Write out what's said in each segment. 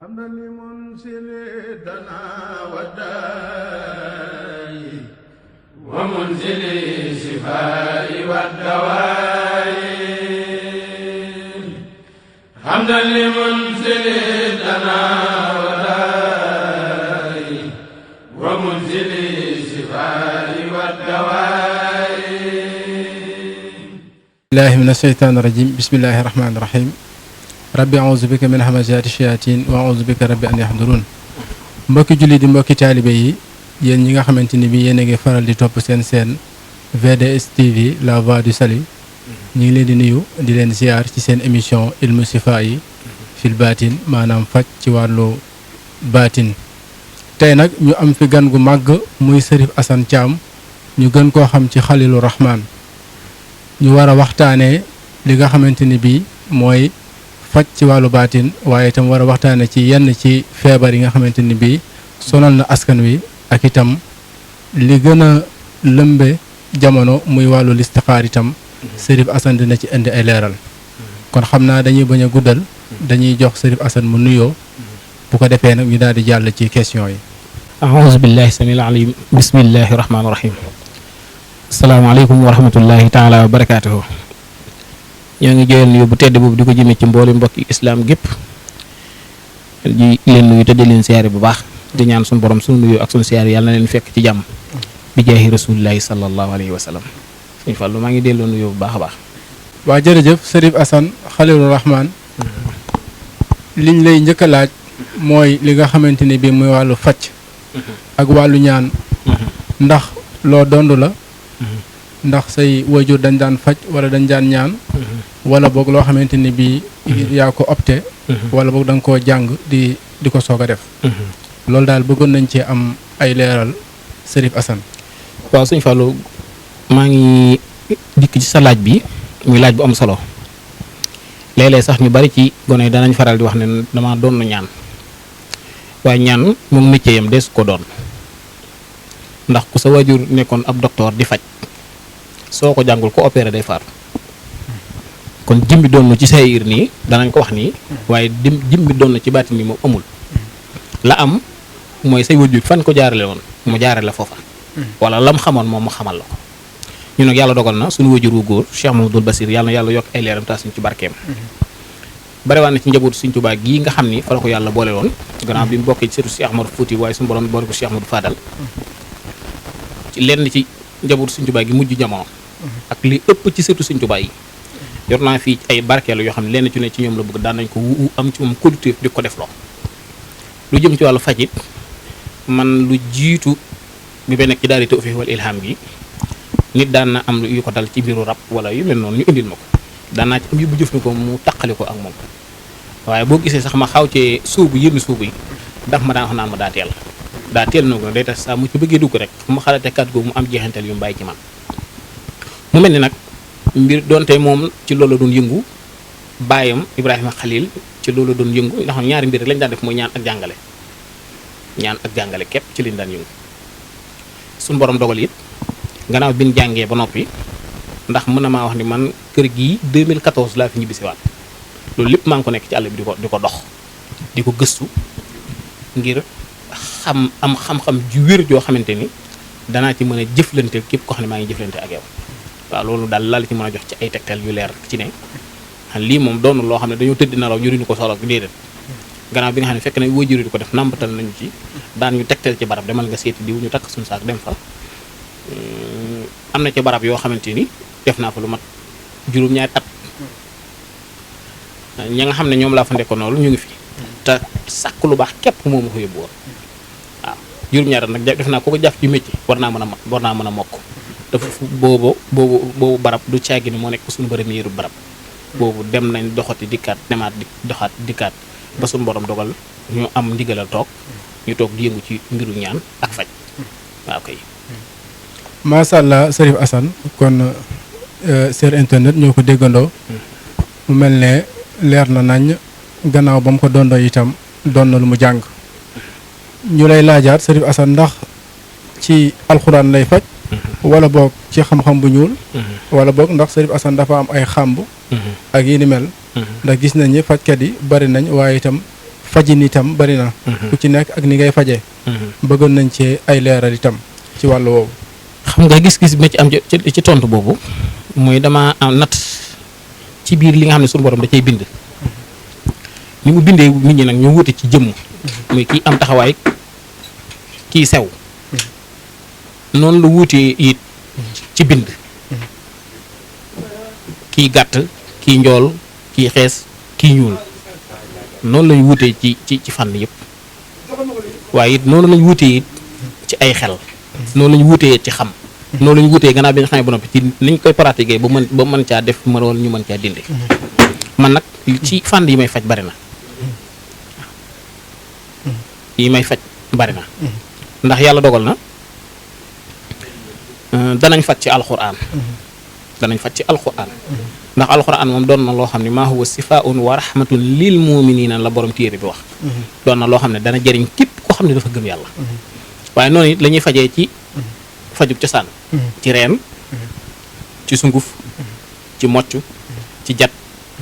حمدا لمنزل دنا والداء ومنزل الشفاء والدواء حمدا لمنزل دنا والداء ومنزل الشفاء والدواء الله من الشيطان الرجيم بسم الله الرحمن الرحيم rabbi a'uuzu bika min hamazaati shayaatiin wa a'uuzu bika rabbi an yahduruun mbokki julli di mbokki taalibe yi yéen ñi nga xamante ni bi yéen a ngi faral di topp seen VDS TV la voix du salut ñu ngi leen di nuyu di leen ziar ci seen émission ilmu sifaa yi fil baatin maanaam faj ci wàllu baatin tey nag ñu am fi gan gu màgg muy Cherif Assane Thiam ñu gën koo xam ci Xalilu Rahmaan ñu war a waxtaanee li nga xamante ni bi mooy faj ci wàllu baatin waaye itam war a waxtaane ci yenn ci feebar yi nga xamante ni bii sonal na askan wi ak itam li gën a lëmbe jamono muy wàllu listixaar itam Cherif Assane dina ci indi ay leeral kon xam naa dañuy bañ a guddal dañuy jox Cherif Assane mu nuyoo bu ko defee nag ñu daal di jàll ci question yi. aouzu billahi samil alim bismillahi rahmaani rahim asalaamaaleykum wa rahmatullahi taala wa barakaatuhu. ñoo ngi jël nuyu bu tedd boobu di ko jëmee ci mboolem mbokki islam gépp di leen nuyu te di leen siyaare bu baax di ñaan suñu borom suñu nuyu ak suñu siyaare yàlla na leen fekk ci jàmm bi jaahi rasulillahi sallallahu alayhi wa sallam suñu fàllu maa ngi delloo nuyu bu baax a baax. waa jërëjëf Cherif Assane Xalilu Rahmaan liñ lay njëkk a laaj mooy li nga xamante ni bii muy wàllu faj ak wàllu ñaan ndax loo dond la ndax say wajur dañ daan faj wala dañ daan ñaan wala boog loo xamante ni bii yaa ko opté wala boog da nga koo jàng di ko soog a def loolu daal bëggoon nañ ci am ay leeral Cherif Assane. waaw suñu Fallou maa ngi dikk ci sa laaj bi muy laaj bu am solo léeg-léeg sax ñu bari ci gone yi danañ faral di wax ne dama doon ñaan waaye ñaan moom métier yam deesu ko doon ndax ku sa wajur nekkoon ab docteur di faj soo ko jàngul ko opéré day faatu kon jimbi doon na ci sayir nii danañ ko wax nii waaye jimbi doon na ci baatin nii moom amul la am mooy say wajur fan ko jaarale woon mu jaarale foofa wala lam xamoon moom mu xamal la ko ñu nag yàlla dogal na suñu wajur wu góor Cheikh Mamadou Bassir yàlla na yàlla yokk ay leeram taas ñu ci barkeem barewaan na ci njabootu Sëriñ Tuubaa gii nga xam ni fa la ko yàlla boole woon gannaaw bi mu bokkee ci sëtu Cheikh Ahmadou Fouti waaye suñu borom boole ko Cheikh Ahmadou Fadal ci lenn ci njabootu Sëriñ Tuubaa gi mujj jamono ak li ëpp ci sëtu Sëriñ Tuubaa yi yor naa fii ay barkeelu yoo xam ne lenn ci ne ci ñoom la bëgg daan nañ ko am ci moom collectif di ko def loo lu jëm ci wàllu fajit man lu jiitu bi ba nekk ci daari tawfiq wal ilham gi nit daan na am yu ko dal ci mbiru rab wala yu mel noonu ñu indil ma ko daan naa ci am yu bu jëf ni ko mu taqali ko ak moom waaye boo gisee sax ma xaw cee suubu yenn suubu yi daf ma daan wax naan ma daa teel na ko day tax saa mu ci bëggee dugg rek fu ma xalaatee kàddu googu mu am jeexantal yu mu bàyyi ci man mu mel ni nag mbir doonte moom ci loolu la doon yëngu baayam Ibrahima Khalil ci loolu la doon yëngu ndax ñaari mbir rek lañ daan def mooy ñaan ak jàngale képp ci liñ daan yëngu suñu borom dogal it gannaaw bi ñu jàngee ba noppi ndax mën na maa wax ni man kër gii 2014 laa fi ñibbisiwaat loolu lépp maa ngi ko nekk ci àll bi di ko dox di ko gëstu ngir xam-xam ju wér joo xamante ni danaa ci mën a jëflante képp koo xam ne maa ngi jëflante ak yow waaw loolu daal la ci mën a jox ci ay tegtal yu leer ci ne lii moom doonu loo xam ne dañoo tëdd nelaw ñu ko solo déedéet gannaaw bi nga xam ne fekk na waajur di ko def nàmpatal nañu ci daan ñu tegtal ci barab demal nga seeti diw ñu takk suñu saak dem fa am na ci barab yoo xamante ni def naa fa lu mat juróom-ñaari at ña nga xam ne ñoom laa fa nekkoon loolu ñu ngi fi te sàkk lu baax képp moom ma ko yóbbu woon waaw juróom-ñaari at nag def naa ko jàpp ci métier war naa mën a mokk dafa boobu barab du caagi ni moo nekk suñu bërëm yéeru barab boobu dem nañ doxati dikkaat demaat doxaat dikkaat ba suñu borom dogal ñu am ndigalal toog ñu toog di yëngu ci mbiru ñaan ak faj waaw kay. macha allah Cherif Assane kon sur internet ñoo ko déggandoo mu mel ne leer na nañ gannaaw ba mu ko dondoo itam doon na lu mu jàng ñu lay laajaat Cherif Assane ndax ci alxuraan lay faj wala boog ci xam-xam bu ñuul wala boog ndax Cherif Assane dafa am ay xàmb ak yi ni mel ndax gis nañ ni fajkat yi bari nañ waaye itam fajin itam bari na ku ci nekk ak ni ngay fajee bëggoon nañ ci ay leeral itam ci wàllu woowu. xam nga gis-gis bi ma ci am ci tontu boobu mooy dama am nat ci biir li nga xam ne suñu borom da cay bind ni mu bindee nit ñi nag ñu wute ci jëmm muy kii am taxawaay kii sew noonu la wutee it ci bind kii gàtt kii njool kii xees kii ñuul noonu lañu wutee ci fànn yëpp waaye it noonu lañu wutee it ci ay xel noonu lañu wutee ci xam noonu lañu wutee gannaaw bi nga xam ne ba noppi ci niñ koy pratiquer ba mën caa def mënoon ñu mën caa dindi man nag ci fànn yi may faj bari na ndax yàlla dogal na danañ faj ci alxuraan ndax alxuraan moom doon na loo xam ne maa huwa sifaa'un wa rahmatun lil mu'minina la borom téere bi wax doon na loo xam ne dana jëriñ képp koo xam ne dafa gëm yàlla waaye noonu it la ñuy fajee ci fajub cosaan ci reen ci sunguf ci mocc ci jat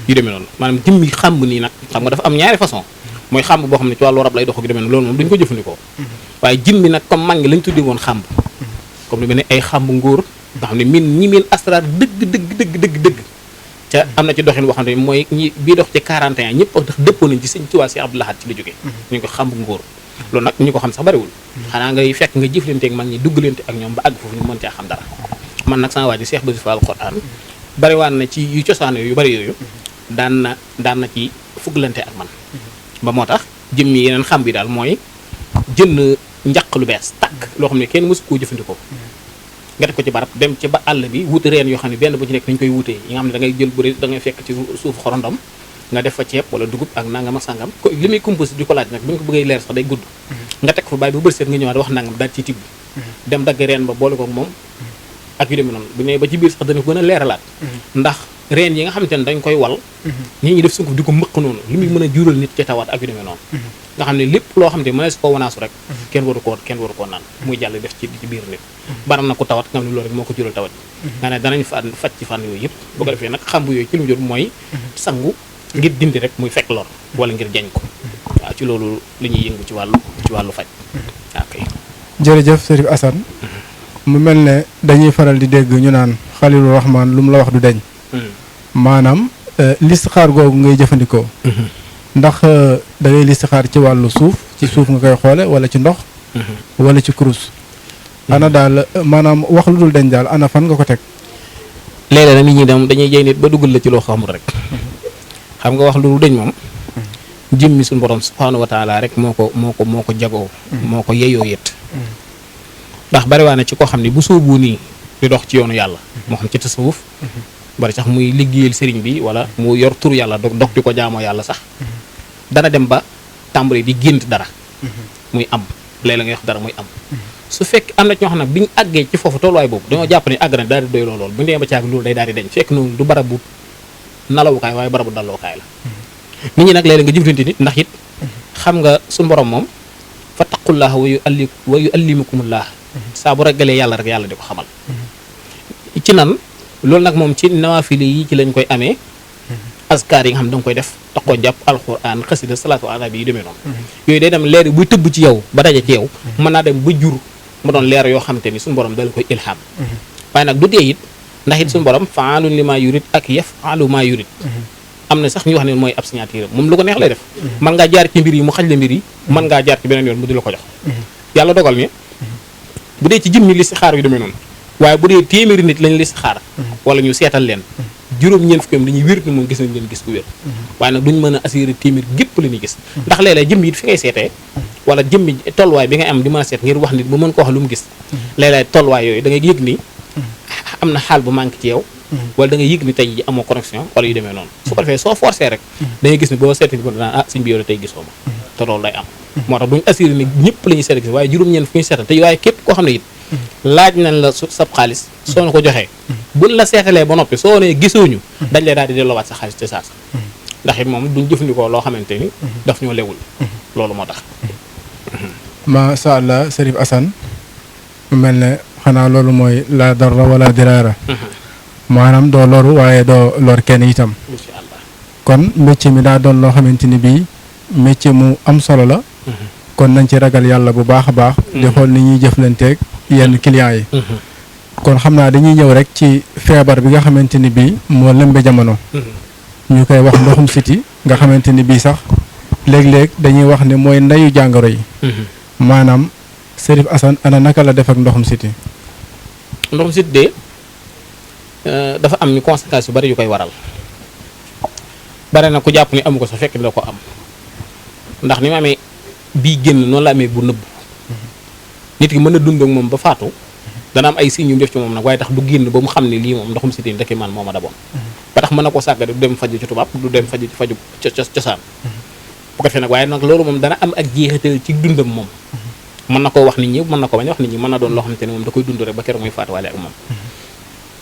yu demee noonu maanaam jëmmi xàmb nii nag xam nga dafa am ñaari façon mooy xàmb boo xam ne ci wàllu rab lay dox ak yu demee noonu loolu moom duñ ko jëfandikoo waaye jëmmi nag comme mag ngi lañ tuddee woon xàmb comme lu mel ne ay xàmb ngóor nga xam ne ñi miin asrar dëgg ca am na ci doxin boo xam ne mooy ñi bii dox ci 41 ñëpp wax dëppoo nañ ci sëñ Tuubaa si Abdou Lahad ci la jógee ñu ko xàmb ngóor loolu nag ñu ko xam sax bariwul xanaa ngay fekk nga jëflante ak mag ñi duggalante ak ñoom ba àgg foofu ñu mën caa xam dara man nag sama waa ji Cheikh Bassirou Fall Alxuraan bariwaan na ci yu cosaan yu bari yooyu daan na ci fuggalante ak man ba moo tax jëmmi yeneen xam bi daal mooy jënd njaq lu bees tàkk loo xam ne kenn mësu koo jëfandikoo nga def ko ci barab dem ci ba àll bi wuti reen yoo xam ne benn bu ci nekk nañu koy wutee yi nga xam ne da ngay jël bu dee da ngay fekk ci suuf xorondom nga def fa ceeb wala dugub ak nangam ak sangam ko li muy composé di ko laaj nag bu ñu ko bëggee leer sax day gudd nga teg fa bàyyi bu bëri seet nga ñëwaat wax nangam daal ciy tibb dem dagg reen ba boole ko moom ak yu demee noonu bu ne ba ci biir sax dana ko gën a leeralaat ndax reen yi nga xamante ne dañ koy wal ñi def sunguf di ko mëq noonu li muy mën a jural nit ci tawaat ak yu demee noonu nga xam ne lépp loo xam ne mënees koo wanaasu rek kenn waru koo naan muy jàll def ci biir nit baram na ko tawat nga xam ne loolu rek moo ko jural tawat nga ne danañ faj ci fànn yooyu yëpp bu ko defee nag xambu yooyu ci lu mu jot mooy sangu ngir dindi rek muy fekk lor wala ngir jañ ko waaw ci loolu li ñuy yëngu ci wàllu faj ok jërëjëf Sëriñ Assane mu mel ne dañuy faral di dégg ñu naan Xalilu Rahmaan lu mu la wax du deñ maanaam listixaar googu ngay jëfandikoo ndax da ngay listixaar ci wàllu suuf ci suuf nga koy xoole wala ci ndox wala ci kurus ana daal maanaam wax lu dul deñ daal ana fan nga ko teg léeg-léeg nag nit ñi dem dañuy jey nit ba duggal la ci loo xamul rek xam nga wax lu dul deñ moom jëmmi suñu borom subhaanahu wa taala rek moo ko jagoo moo ko yeyoo yet ndax bariwaa na ci koo xam ne bu sóobu nii di dox ci yoonu yàlla moo xam ci tasawuf bari sax muy liggéeyal sëriñ bi wala mu yor tur yàlla dox di ko jaamoo yàlla sax dana dem ba tàmbali di gént dara muy am léeg la ngay wax dara muy am su fekk am na ci ñoo xam ne bi ñu àggee ci foofu tolluwaay boobu dañoo jàpp ne àgg na daal di doy lool bu ñu demee ba caag loolu day daal di deñ fekk noonu du barabu nalawukaay waaye barabu dallookaay la nit ñi nag léeg-léeg nga jëflante nit ndax it xam nga suñu borom moom fa taqullaah wa yuallimukumullah saa bu ragalee yàlla rek yàlla di ko xamal ci nan loolu nag moom ci nawaafili yi ci lañ koy amee askar yi nga xam ne danga koy def taxoo jàpp alquran xasida salaatu ala bi yu demee noonu yooyu day dem leer buy tëbb ci yow ba daje ci yow mën naa dem ba jur ma doon leer yoo xam te ni suñu borom dala koy ilham waaye nag du dee it ndax it suñu borom faalun li maa yurid ak yafalu maa yurid am na sax ñu wax ne mooy ab signature moom lu ko neex lay def mën ngaa jaar ci mbir yi mu xañ la mbir yi mën ngaa jaar ci beneen yoon mu di la ko jox yàlla dogal ne bu dee ci jëmmi listixaar yu demee noonu waaye bu dee téeméeri nit lañ listixaar wala ñu seetal leen juróom-ñeent fukki dañuy wér ni moom gis nañ leen gis ku wér waaye nag duñ mën a assurer téeméer gépp la ñuy gis ndax léeg-léeg jëmmi it fi ngay seetee wala jëmmi tolluwaay bi ngay am di mën a seet ngir wax nit ba mën ko wax lu mu gis léeg-léeg tolluwaay yooyu da ngay yëg ni am na xaal bu manqué ci yow wala da ngay yëg ni tey ji amoo connexion wala yu demee noonu su ko defee soo forcé rek da ngay gis ni boo seeti ni ko daan suñ bi yow tey gisoo ma te loolu day am moo tax duñ assurer ni ñëpp la ñuy seet gis waaye juróom-ñeent fu ñu seetal te waaye képp koo xam ne it laaj nañ la sab xaalis soo na ko joxee buñ la seetalee ba noppi soo nee gisooñu dañ lay daal di delloowaat sa xaalis te saasa ndax it moom duñ jëfandikoo loo xamante ni daf ñoo lewul loolu moo tax masha Allah Sëriñ Assane mu mel ne xanaa loolu mooy la darra wala diraara maanaam doo loru waaye doo lor kenn itam insha Allah kon métier mi daa doon loo xamante ni bii métier mu am solo la kon nañ ci ragal yàlla bu baax a baax di xool ni ñuy jëflanteeg yenn clients yi kon xam naa dañuy ñëw rek ci feebar bi nga xamante ni bii moo lëmbe jamono ñu koy wax ndoxum siti nga xamante ni bii sax léeg-léeg dañuy wax ne mooy ndeyu jàngoro yi maanaam Cherif Assane ana naka la def ak ndoxum siti ndoxum siti de dafa am ñu conséquences yu bari yu koy waral bare na ku jàpp ni amu ko sa fekk ni la ko am ndax ni ma amee bii génn noonu la amee bu nëbb nit ki mën na dund ak moom ba faatu dana am ay signes yu def ci moom nag waaye tax du génn ba mu xam ne lii moom ndoxum siti ndekki man moo ma daboon ba tax mën na koo sàggade du dem faju ci tubaab du dem faju ci faju cosaan bu ko defee nag waaye nag loolu moom dana am ak jeexital ci dundam moom mën na koo wax nit ñi mën na ko bañ wax nit ñi mën na doon loo xamante ne moom da koy dund rek ba keroog muy faatuwaale ak moom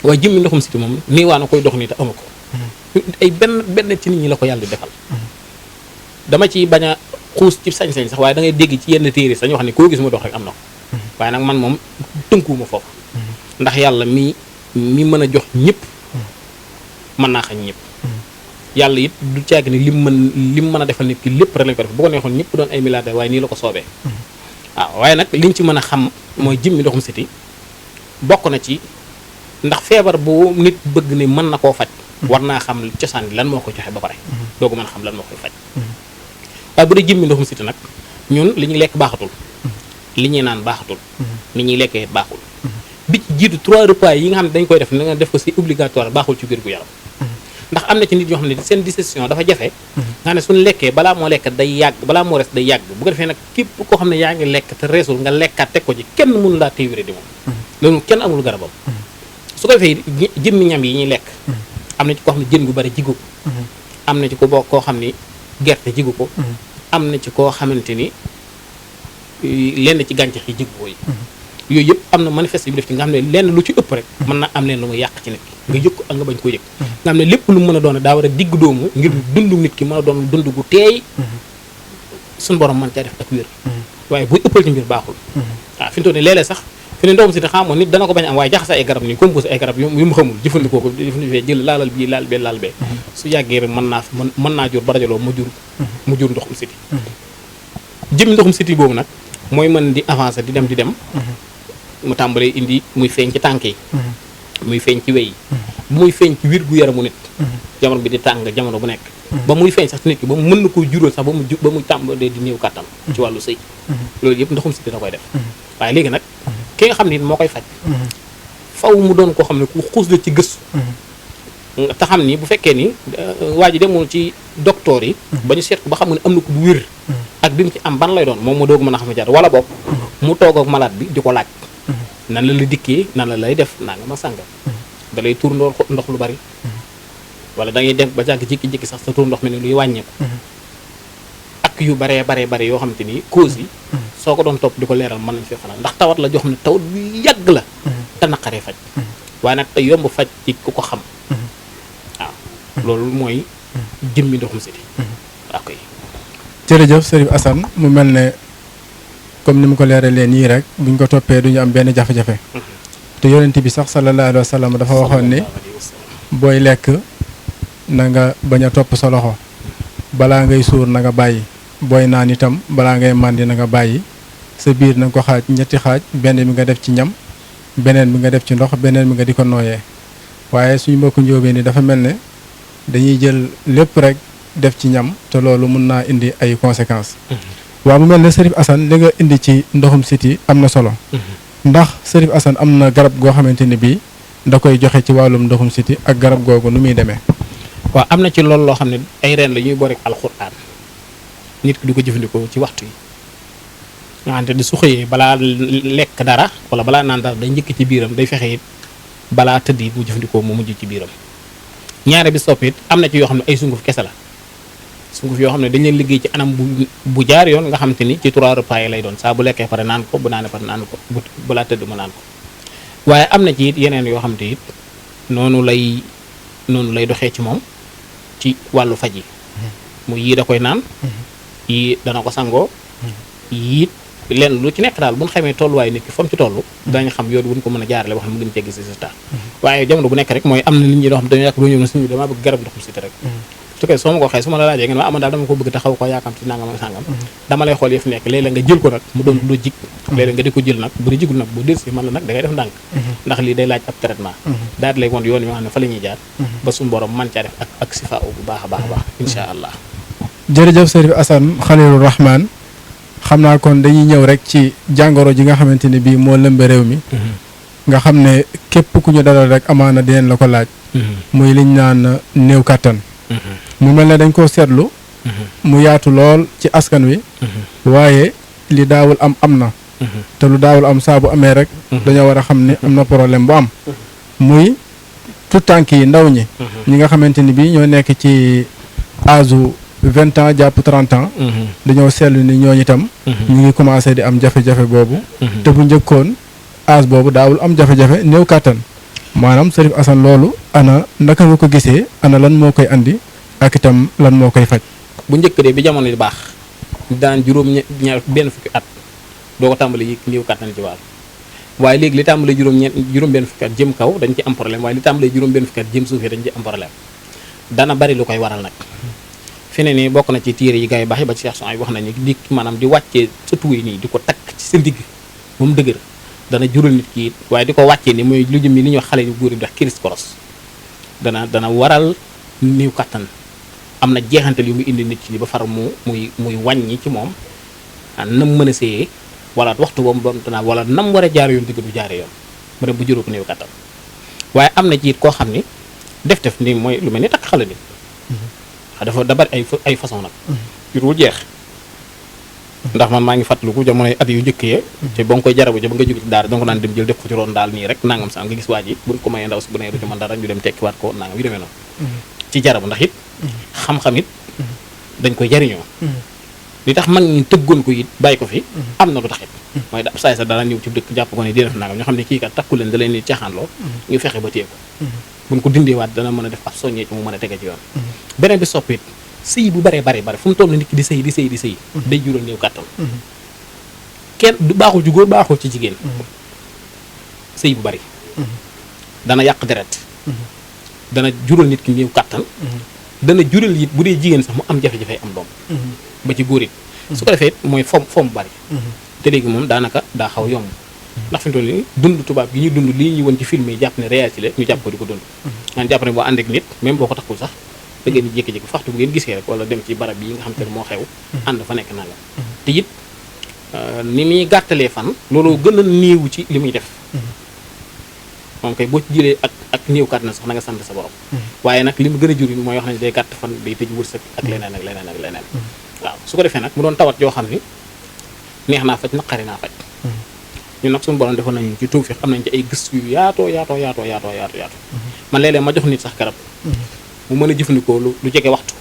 waaye jëmmi ndoxum siti moom nii waa na koy dox nii te amu ko ay benn ci nit ñi la ko yàlla di defal dama ci bañ a xuus ci sañ-sañ sax waaye da ngay dégg ci yenn téere sax ñu wax ne koo gis mu dox rek am na ko waaye nag man moom tënkuwuma foofu ndax yàlla mi mën a jox ñëpp mën naa xañ ñëpp yàlla it du caagi ni lim mën a defal nit ki lépp rek lañ ko def bu ko neexoon ñëpp doon ay milliardaires waaye nii la ko soobee waaw waaye nag liñ ci mën a xam mooy jëmmi ndoxum siti bokk na ci ndax feebar bu nit bëgg ni mën na koo faj war naa xam cosaan bi lan moo koy joxe ba pare doogu mën a xam lan moo koy faj waaye bu dee jëmmi ndoxum siti nag ñun li ñuy lekk baaxatul li ñuy naan baaxatul ni ñuy lekkee baaxul bi ci jiitu 3 repas yi nga xam ne dañ koy def na nga def ko c'est obligatoire baaxul ci biir gu yaram ndax am na ci nit ñoo xam ne seen digestion dafa jafe nga ne suñu lekkee balaa moo lekk day yàgg balaa moo res day yàgg bu ko defee nag képp koo xam ne yaa ngi lekk te reesul nga lekkaat teg ko ci kenn mënu laa téewéré di moom loolu kenn amul garabam su ko defee jëmmi ñam yi ñuy lekk am na ci koo xam ne jën gu bari jigu ko am na ci ko bokk koo xam ni gerte jigu ko am na ci koo xamante ni lenn ci gàncax yi jigu ko yi yooyu yëpp am na manifeste bi def ci nga xam ne lenn lu ci ëpp rek mën na am leen lu muy yàq ci nit ki nga yëg ko ak nga bañ koo yëg nga xam ne lépp lu mën a doon daa war a digg doomu ngir dundu nit ki mën a doon dund gu teey suñu borom mën caa def ak wér waaye buy ëppal ci mbir baaxul waaw fi mu toll nii léeg-léeg sax fi ne ndoxum siti xamoo nit dana ko bañ am waaye jaxase ay garab nii composé ay garab yu mu xamul jëfandikoo ko jëfandikoo jël laalal bii laal bee laal bee su yàggee rek mën naa jur ba rajaloo mu jur ndoxum siti jëmmi ndoxum siti boobu nag mooy mën di avancer di dem mu tàmbalee indi muy feeñ ci tànk yi muy feeñ ci wey yi bu muy feeñ ci wér gu yaramu nit jamono bi di tàng jamono bu nekk ba muy feeñ sax ci nit ki ba mu mën na koo jural sax ba muy tàmbalee di néew kàttan ci wàllu sëy loolu yëpp ndoxum siti da koy def waaye léegi nag ki nga xam ne moo koy faj faw mu doon koo xam ne ku xuus la ci gëstu te xam ni bu fekkee ni waa ji demul ci docteur yi ba ñu seet ko ba xam ne am na ko bu wér ak bi mu ci am ban lay doon moom mu doog mën a xam ne jaar wala boog mu toog ak malade bi di ko laaj nan la dikkee nan la lay def naa nga ma sànga da lay tuur ndox lu bari wala da ngay def ba jàgg jékki-jékki sax sa tuur ndox mi ne luy wàññeeku ak yu baree yoo xamante ni cause yi soo ko doon topp di ko leeral mën nañ fi fanaan ndax tawat la joo xam ne tawat bu yàgg la te naqaree faj waaye nag te yomb faj ci ku ko xam waaw loolu mooy jëmmi ndoxum siti waaw koy jërëjëf Cherif Assane mu mel ne comme ni mu ko leeralee nii rek buñ ko toppee duñu am benn jafe-jafe te yonent bi sax sallallahu alayhi wa sallam dafa waxoon ni booy lekk na nga bañ a topp sa loxo balaa ngay suur na nga bàyyi booy naan itam balaa ngay màndi na nga bàyyi sa biir na nga ko xaaj ñetti xaaj benn bi nga def ci ñam beneen bi nga def ci ndox beneen bi nga di ko nooyee waaye suñu mbokku njóobee ni dafa mel ne dañuy jël lépp rek def ci ñam te loolu mun naa indi ay conséquences waaw mu mel ne Cherif Assane li nga indi ci ndoxum siti am na solo ndax Cherif Assane am na garab goo xamante ni bii da koy joxe ci wàllum ndoxum siti ak garab googu nu muy demee waaw am na ci loolu loo xam ne ay reen la ñuy boole ak alxuraan nit ki du ko jëfandikoo ci waxtu yi nga xamante ni su xëyee balaa lekk dara wala balaa naan dara day njëkk ci biiram day fexe it balaa tëdd it mu jëfandikoo mu mujj ci biiram ñaare bi sopp it am na ci yoo xam ne ay sunguf kese la sunguf yoo xam ne dañ leen liggéey ci anam bu jaar yoon nga xamante ni ci 3 repas yi lay doon saa bu lekkee pare naan ko bu naanee pare naan ko balaa tëdd mu naan ko waaye am na ci it yeneen yoo xamante it noonu lay doxee ci moom ci wàllu faj yi mu yii da koy naan yii dana ko sangoo yii lenn lu ci nekk daal bu ñu xamee tolluwaay nit ki fa mu ci toll dañu xam yoon wuñ ko mën a jaarale wax ne mu gën cee gis résultat waaye jamono bu nekk rek mooy am na nit ñi doo xam dañu yàq doo ñëw na suñu damaa bëgg garab ndoxum siti rek su ko soo ma ko waxee su ma la laajee ngeen ma amoon daal dama ko bëgg te xaw ko yaakaar ci nangam ak sàngam dama lay xool yëf nekk léeg-léeg nga jël ko nag mu doon lu jig léeg-léeg nga di ko jël nag bu di jigul nag bu delsi man la nag da ngay def ndànk ndax lii day laaj ab traitement daal di lay won yoon yi nga xam ne fa la ñuy jaar ba suñu borom man caa def ak sifa bu baax a baax a baax insha allah. jërëjëf Sëriñ Assane Khalilou Rahman xam naa kon dañuy ñëw rek ci jàngoro ji nga xamante ne bii moo lëmbe réew mi nga xam ne képp ku ñu dalal rek amaana dinañ la ko laaj muy liñ naan néew kàttan mu mel ne dañ koo seetlu mu yaatu lool ci askan wi waaye li daawul am na te lu daawul am saa bu amee rek dañoo war a xam ne am na problème bu am muy tuttànk yi ndaw ñi nga xamante ni bii ñoo nekk ci âge 20 ans jàpp 30 ans dañoo seetlu ni ñooñu itam ñu ngi commencé di am jafe-jafe boobu te bu njëkkoon âge boobu daawul am jafe-jafe néew kàttan maanaam Sëriñ Assane loolu ana naka nga ko gisee ana lan moo koy andi ak itam lan moo koy faj. bu njëkk de bi jamono di baax daan juróom-ñaar benn fukki at doo ko tàmbali yi néew kàttan ci wàll waaye léegi li tàmbalee juróom benn fukki at jëm kaw dañ ci am problème waaye li tàmbalee juróom benn fukki at jëm suufee dañ ci am problème dana bari lu koy waral nag fi ne nii bokk na ci téere yi gars yi baax yi ba ci Cheikh Sohaïbou wax nañu di maanaam di wàccee sa tuwéy nii di ko takk ci sa ndigg ba mu dëgër dana jural nit ki waaye di ko wàccee ni mooy lu jëm li ñuy wax xale yu góor yi di wax kiris koros dana waral néew kàttan am na jeexantal yu muy indi nit ki ba far muy wàññi ci moom nam mën a séyee wala waxtu boobu ba mu wala nam war a jaar yoon digg du jaare yoon mu dem bu juróo ko néew kàttan waaye am na ci it koo xam ni def ni mooy lu mel ni takk xale nit dafa da bari ay façon nag yu dul jeex ndax man maa ngi fàttaliku jamonoy at yu njëkk yee te ba nga koy jarabu ja ba nga jóge ci daara da nga ko daan dem jël def ko ci roon daal nii rek nangam sa nga gis waa ji buñ ko mayee ndaw si bu ne du ci mën dara ñu dem tekkiwaat ko nangam yu demee noonu ci jarabu ndax it xam-xam it dañ koy jariñoo li tax mag ñi tëggoon ko it bàyyi ko fi am na lu tax it mooy da saay sa dara ñëw ci dëkk jàpp ko ne di def nangam ñoo xam ne kii kat takku leen da leen ni caaxaanloo ñu fexe ba téye ko buñ ko dindeewaat dana mën a def ab soññee ci mu mën a tege ci yoon beneen bi soppit sëy bu bare fu mu toll nit ki di sëy day jural néew kàttan kenn du baaxul ci góor baaxul ci jigéen sëy bu bari dana yàq deret dana jural nit ki néew kàttan dana jural it bu dee jigéen sax mu am jafe-jafe am doom ba ci góor it su ko defee mooy fom bu bari te léegi moom daanaka daa xaw yomb ndax fi mu toll nii dund tubaab gi ñuy dund lii ñuy won ci film yi jàpp ne réalité la ñu jàpp ko di ko dund naan jàpp ne boo ànd ak nit même boo ko takkul sax da ngeen di jékki-jékki faxtu bu ngeen gisee rek wala dem ci barab yi nga xam te ne moo xew ànd fa nekk nanga te it ni muy gàttalee fan loolu gën a néew ci li muy def moom kay boo ci jëlee ak néew kàtt na sax na nga sant sa borom waaye nag li mu gën a jur mooy wax nañ day gàtt fan day tëj wërsëg ak leneen ak leneen ak leneen waaw su ko defee nag mu doon tawat yoo xam ni neex naa faj naqari naa faj ñun nag suñu borom defoon nañu ci tawfiix am nañ ci ay gëstu yu yaatoo man léeg-léeg ma jox nit sax garab mu mën a jëfandikoo lu jege waxtu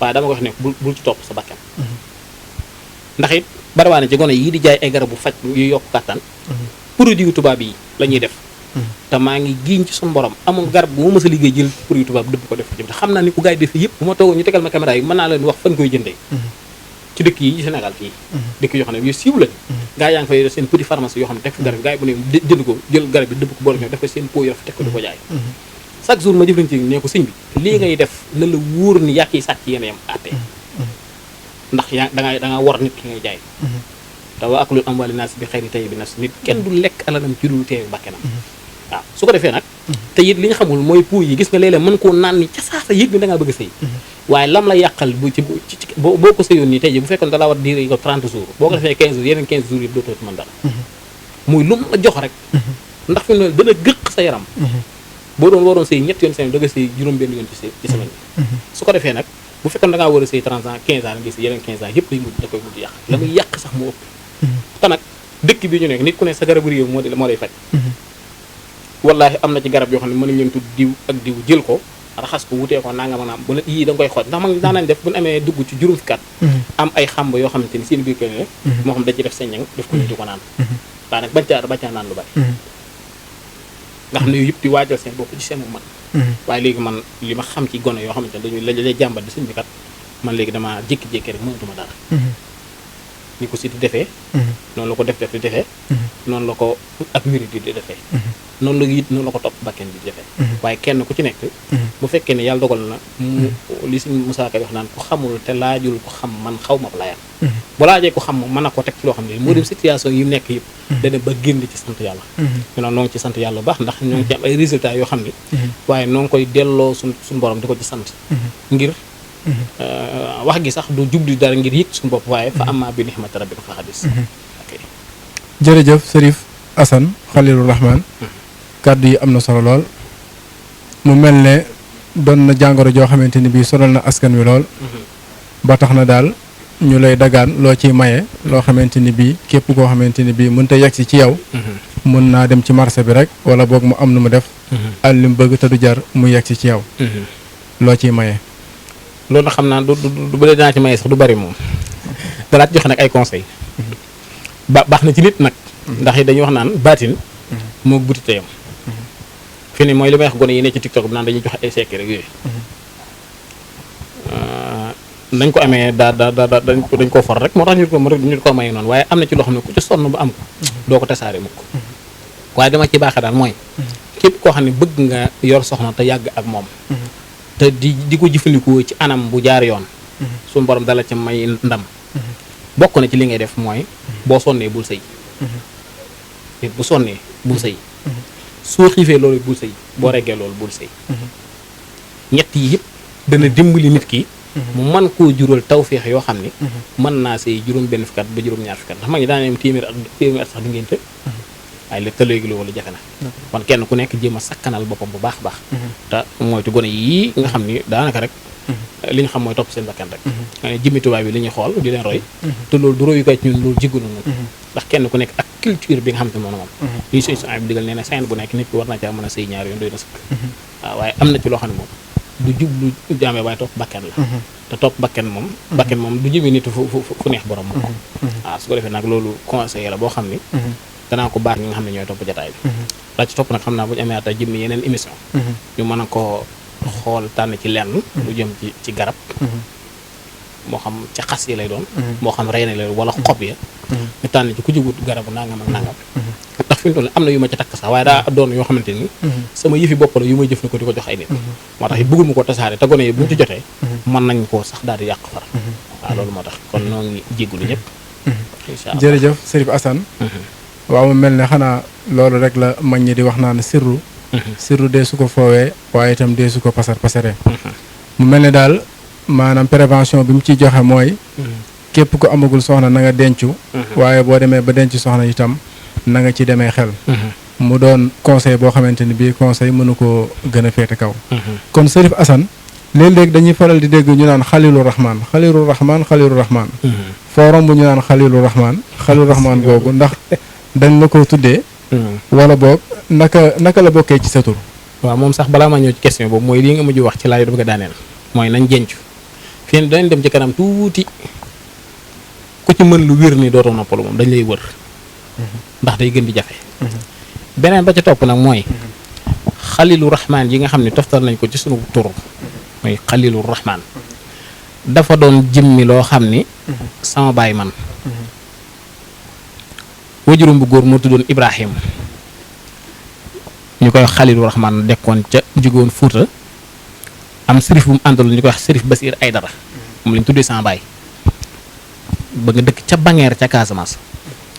waaye dama ko wax ne bul ci topp sa bakkan ndax it bariwaane ci gone yii di jaay ay garabu faj yu yokk kàttan produit tubaab yi la ñuy def te maa ngi giiñ ci suñu borom amul garab bu ma mës a liggéey jël produit tubaab dëbb ko def ko jëm te xam naa ni ku gars yi defee yëpp bu ma toogoon ñu tegal ma caméra yi mën naa leen wax fan koy jëndee ci dëkk yi Sénégal fii dëkk yoo xam ne yu siiw lañ gaa yaa ngi fay seen petit pharmacie yoo xam ne teg fi garab gaa yi bu ne jënd ko jël garab bi dëbb ko boole ñoo def ko seen pot yu rafet teg ko di ko jaay chaque jour ma jëflante ne ko sëñ bi lii ngay def na la wóor ni yàq yi sàcc yéen yam àttee ndax da nga war nit ki ngay jaay te wa aklul amwaali naas bi xayri tayyibi nafs nit kenn du lekk alalam ci dul teew bakkanam waaw su ko defee nag te it li nga xamul mooy pot yi gis nga léeg-léeg mën koo naan ni ca saasa yëg ni da ngaa bëgg a sëy waaye lam la yàqal boo ko sëyoon nii tey ji bu fekkoon da laa war diire ko 30 jours boo ko defee 15 jours yeneen 15 jours yëpp dootoo ci mën dara muy lu mu la jox rek ndax fi mu ne dana gëq sa yaram boo doon waroon sëy ñetti yoon semaine da nga sëy juróom-benn yoon ci semaine bi su ko defee nag bu fekkoon da ngaa war a sëy 30 ans 15 ans nga sëy yeneen 15 ans yëpp day mujj da koy mujj yàq la muy yàq sax mu ëpp te nag dëkk bi ñu nekk nit ku ne sa garabu réew moo lay faj wallaahi am na ci garab yoo xam ne mën nañ leen tudd diw ak diw jël ko raxas ko wutee ko nanga maanaam bu la yii da nga koy xooj ndax mag daan nañ def bu ñu amee dugg ci juróom fukki at am ay xamb yoo xamante ni seen biir kër ne moo xam dañ ci def seññang def ko ñu di ko naan waaye nag bañ caa naan lu bari nga xam ne yooyu yëpp di waajal seen bopp ci seen man waaye léegi man li ma xam ci gone yoo xamante ne dañuy lay jàmbat di sëñ bi kat man léegi dama jékki-jékki rek mënatuma dara ni ko si di defee noonu la ko def di defee noonu la ko ak wéri di defee noonu la ko topp bakken di defee waaye kenn ku ci nekk bu fekkee ne yàlla dogal na mu li si Moussa Ka wax naan ku xamul te laajul ko xam man xaw ma ko layam bu laajee ko xam moom mën na ko teg ci loo xam ne moo dem situation yi nekk yëpp dana ba génn ci sant yàlla ñu noo ngi ci sant yàlla bu baax ndax ñoo ngi ci am ay résultats yoo xam ne waaye noo ngi koy delloo suñu borom di ko ci sant ngir wax gi sax du jublu dara ngir yëg suñu bopp waaye fa amma bi ni'mati rabbika fa hadis jërëjëf Cherif Assane Khalilur Rahman kàddu yi am na solo lool mu mel ne doon na jàngoro joo xamante ni bii sonal na askan wi lool ba tax na daal ñu lay dagaan loo ciy maye loo xamante ni bii képp koo xamante ni bii mënut a yegsi ci yow mën naa dem ci marché bi rek wala boog mu am nu mu def al li mu bëgg te du jar mu yegsi ci yow loo ciy maye. loolu nag xam naa du bële dinaa ci maye sax du bari moom dalaat joxe nag ay conseil baax na ci nit nag ndax yi dañuy wax naan baatin moo buti teyam fi ne mooy li may wax gone yi ne ci TikTok bi naan dañuy joxe ay secret rek yooyu dañ ko amee dañ ko for rek moo tax ñu ko maye noonu waaye am na ci loo xam ne ku ci sonn ba am ko doo ko tasaare mukk waaye dama ci baaxee daal mooy képp koo xam ne bëgg nga yor soxna te yàgg ak moom te di ko jëfandikoo ci anam bu jaar yoon suñu borom dala ci may ndam bokk na ci li ngay def mooy boo sonnee bul sëy bu sonnee bul sëy soo xiifee loolu bul sëy boo reggee loolu bul sëy ñett yi yëpp dana dimbali nit ki mu mën koo jural tawféex yoo xam ni mën naa sëy juróom benn fukkat ba juróom ñaar fukkat ndax mag ñi daana am téeméer at sax du ngeen te waaye léegi te léegi loolu jafe na kon kenn ku nekk jéem a sakkanal boppam bu baax a baax te moytu gone yii nga xam ni daanaka rek li ñu xam mooy topp seen bakkan rek nga ne jëmmi tubaab bi li ñuy xool di leen roy te loolu du royu koy ci ñun loolu jiggu nañu ndax kenn ku nekk ak culture bi nga xam te moom lii suñu bi digal nee na seen bu nekk nit ki war na caa mën a sëy ñaar yoon doy na sëkk waaw waaye am na ci loo xam ne moom du jublu jaamee waaye topp bakken la te topp bakken moom du jëmee nit fu neex borom ma ko waaw su ko defee nag loolu conseil la boo xam ni danaa ko baax ñi nga xam ne ñooy topp jataay bi la ci topp nag xam naa bu ñu amee ata jëmmi yeneen émission ñu mën a ko xool tànn ci lenn lu jëm ci garab moo xam ci xas yi lay doon moo xam rey na lay wala xob ya ñu tànn ci ku jógut garabu nangam ak nangam ndax fi mu toll am na yu ma ci takk sax waaye daa doon yoo xamante ni sama yëfi bopp la yu may jëf na ko di ko jox ay nit moo tax it bëggul mu ko tasaare te gone yi bu ñu ci jotee mën nañ koo sax daal di yàq far waaw loolu moo tax kon noo ngi jéggulu ñëpp incha allah jërëjëf Cherif Assane waaw mu mel ne xanaa loolu rek la mag ñi di wax naan sirru dee su ko foowee waaye itam dee su ko pasaree mu mel ne daal maanaam prévention bi mu ciy joxe mooy képp ku amagul soxna na nga dencu waaye boo demee ba denc soxna itam na nga ci demee xel mu doon conseil boo xamante ni bii conseil mënu koo gën a féete kaw kon Cherif Assane léeg-léeg dañuy faral di dégg ñu naan Khalilur Rahman foo romb ñu naan Khalilur Rahman googu ndax dañ la ko tuddee wala boog naka la bokkee ci sa tur waaw moom sax balaa ma ñëw ci question boobu mooy lii nga mujj wax ci laaj bëgg a daaneel mooy nañ jencu fii dañ dem ci kanam tuuti ku ci mën lu wér ni dootoo noppalu moom dañ lay wër ndax day gën di jafe beneen ba ca topp nag mooy Khalilur Rahman yi nga xam ne toftal nañ ko ci sunu tur mooy Khalilur Rahman dafa doon jëmmi loo xam ni sama baay man wajurum bu góor moo tuddoon Ibrahim ñu koy wax Khalilur Rahman dekkoon ca jógewoon Fuuta am sërif bu mu àndaloon ñu koy wax sërif Basiir Aydara moom lañ tuddee sama baay ba nga dëkk ca Bangeer ca Casamance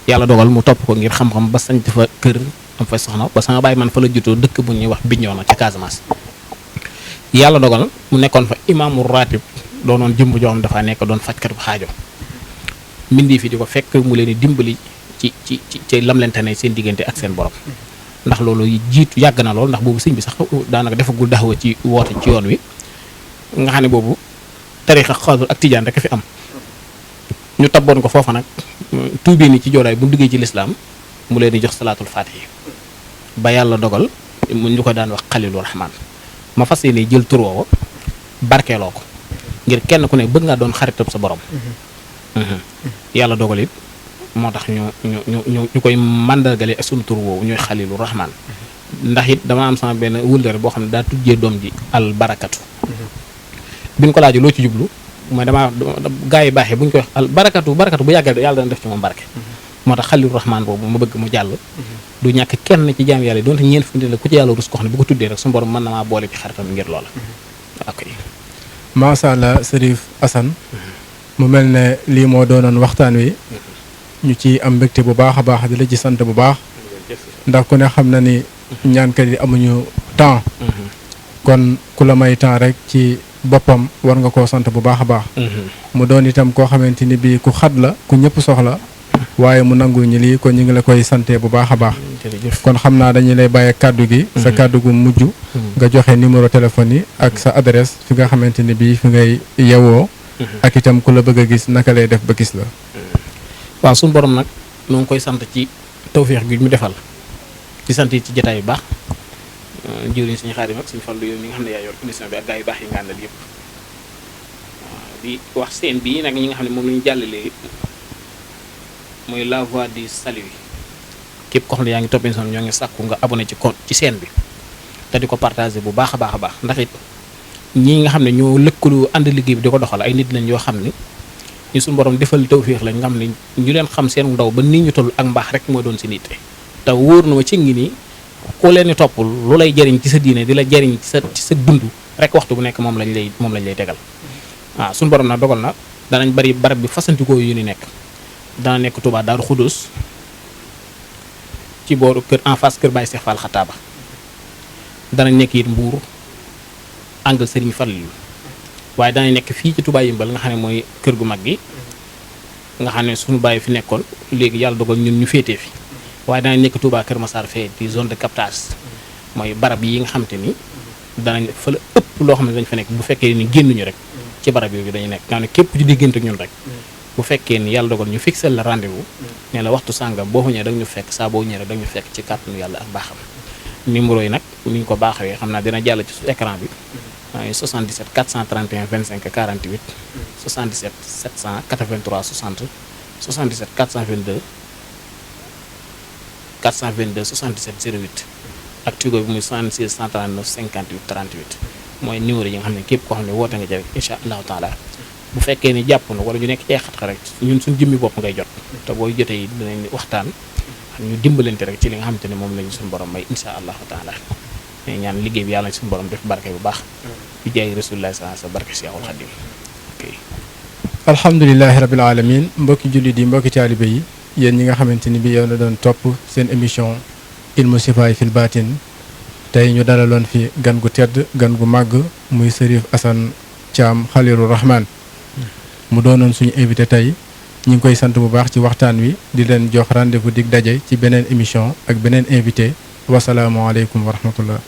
yàlla dogal mu topp ko ngir xam-xam ba sañ fa kër am fa soxna ba sama baay man fa la jutoo dëkk bu ñuy wax Bignona ca Casamance yàlla dogal mu nekkoon fa imaamu ratib doonoon jëmb joo xam dafa nekk doon fajkat bu xaajo mbindee fi di ko fekk mu leen di dimbali ci lam leen tane seen diggante ak seen borom ndax loolu jiitu yàgg na lool ndax boobu sëñ bi sax daanaka defagul daxawa ci woote ci yoon wi nga xam ne boobu tarixa xaadir ak tijaan rek a fi am ñu tabboon ko foofa nag tuubee ni ci joolaay bu mu duggee ci lislaam mu leen di jox salaatul faatihi ba yàlla dogal mu ñu ko daan wax Khalilur Rahman ma fas yéene jël tur woowu barkeeloo ko ngir kenn ku ne bëgg nga doon xaritab sa borom yàlla dogal it moo tax ñu koy màndargale ak sunu tur woowu ñooy Khalilur Rahman ndax it dama am sama benn wëllëre boo xam ne daa tujjee doom ji al barakatu bi ñu ko laajee loo ci jublu mooy damaa gaa yi baaxee bu ñu koy wax barakatu bu yàggee yàlla dana def ci moom barke. moo tax xalilu rahmaan boobu ma bëgg mu jàll. du ñàkk kenn ci jaam yàlla yi donte ñeent fi la ku ci yàlla rus ko xam ne bu ko tuddee rek suñu borom mën na maa boole ci xaritam ngir loola. ok. macha allah Cherif Assane mu mel ne lii moo doonoon waxtaan wi ñu ci am mbégte bu baax a baax di la ci sant bu baax ndax ku ne xam na ni ñaankat yi amuñu temps kon ku la may temps rek ci boppam war nga koo sant bu baax a baax mu doon itam koo xamante ni bii ku xat la ku ñëpp soxla waaye mu nangu ñi lii kon ñu ngi la koy sante bu baax a baax kon xam naa dañuy lay bàyyee kàddu gi sa kàddu gu mujj nga joxe numéro téléphone yi ak sa adresse fi nga xamante ni bii fi ngay yewoo ak itam ku la bëgg a gis naka lay def ba gis la waaw suñu borom nag noo ngi koy sant ci tawféex gi mu defal ci sant yi ci jotaay yu baax jëwriñ suñu Xaadim ak suñu Fallu yow mi nga xam ne yaa yor émission bi ak gaa yu baax yi nga àndal yëpp di wax seen bii nag ñi nga xam ne moom la ñu jàllalee mooy la voix du salut képp ko xam ne yaa ngi topp émission ñoo ngi sàkku nga abonné ci compte ci chaîne bi te di ko partagé bu baax a baax a baax ndax it ñii nga xam ne ñoo lëkkaloo ànd liggéey bi di ko doxal ay nit lañ yoo xam ne ñu suñu borom defal tawféex lañ nga xam ne ñu leen xam seen ndaw ba nii ñu toll ak mbaax rek moo doon si nit te wóor na ma ci ngi nii ku leen di toppul lu lay jariñ ci sa diine di la jariñ ci sa dund rek waxtu bu nekk moom lañ lay tegal waaw suñu borom nag dogal na danañ bari barab bi fasantikoo yu ni nekk dana nekk Touba Daaru Xudus ci booru kër en face kër Baye Cheikh Fall Xataaba danañ nekk it Mbuur angle Serigne Fallilu waaye danañ nekk fii ci Touba Yëmbal nga xam ne mooy kër gu mag gi nga xam ne suñu bàyyi fi nekkoon léegi yàlla dogal ñun ñu féetee fi waaye danañ nekk Touba Kër Massar fee di zone de captage mooy barab yi nga xam te ni danañ fa la ëpp loo xam ne dañ fa nekk bu fekkee ni génnuñu rek ci barab yooyu dañu nekk nga xam ne képp ci diggante ñun rek bu fekkee ni yàlla dogal ñu fixé la rendez-vous ne la waxtu sàngam boo fa ñëwee da nga ñu fekk saa boo ñëwee rek da nga ñu fekk ci kàttanu yàlla ak baaxam numéro yi nag ni ñu ko baaxawee xam naa dina jàll ci su écran bi mooy 77 431 25 48 77 783 60 77 422 77 08 ak Tigo bi muy 76 139 58 38 mooy numéro yi nga xam ne képp koo xam ne woote nga jël incha allahu taala bu fekkee ni jàpp na wala ñu nekk ci xat-xat rek ñun suñ jëmmi bopp ngay jot te booy jotee yi dinañ waxtaan ñu dimbalante rek ci li nga xamante ne moom lañu suñu borom may incha allahu taala mais ñaan liggéey bi yàlla na suñu borom def barke bu baax bi jaay rasulullah sa barke si Seexul Xadim ok alhamdulilahi rabil alamin mbokki jullit yi mbokki taalibe yi yéen ñi nga xamante ni bi yow la doon topp seen émission ilmu sifaay fil baatin tey ñu dalaloon fi gan gu tedd gan gu màgg muy Cherif Assane Thiam Khalilur Rahman mu doonoon suñu invité tey ñu ngi koy sant bu baax ci waxtaan wi di leen jox rendez-vous dig daje ci beneen émission ak beneen invité wasalaamualeykum wa rahmatullah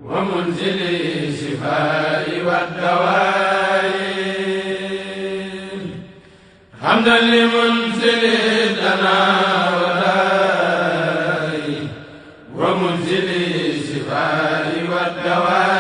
wa munzili shifaa'i wad dawaa'i hamdan li munzili danaa wa daa'i wa munzili shifaa'i wad dawaa'i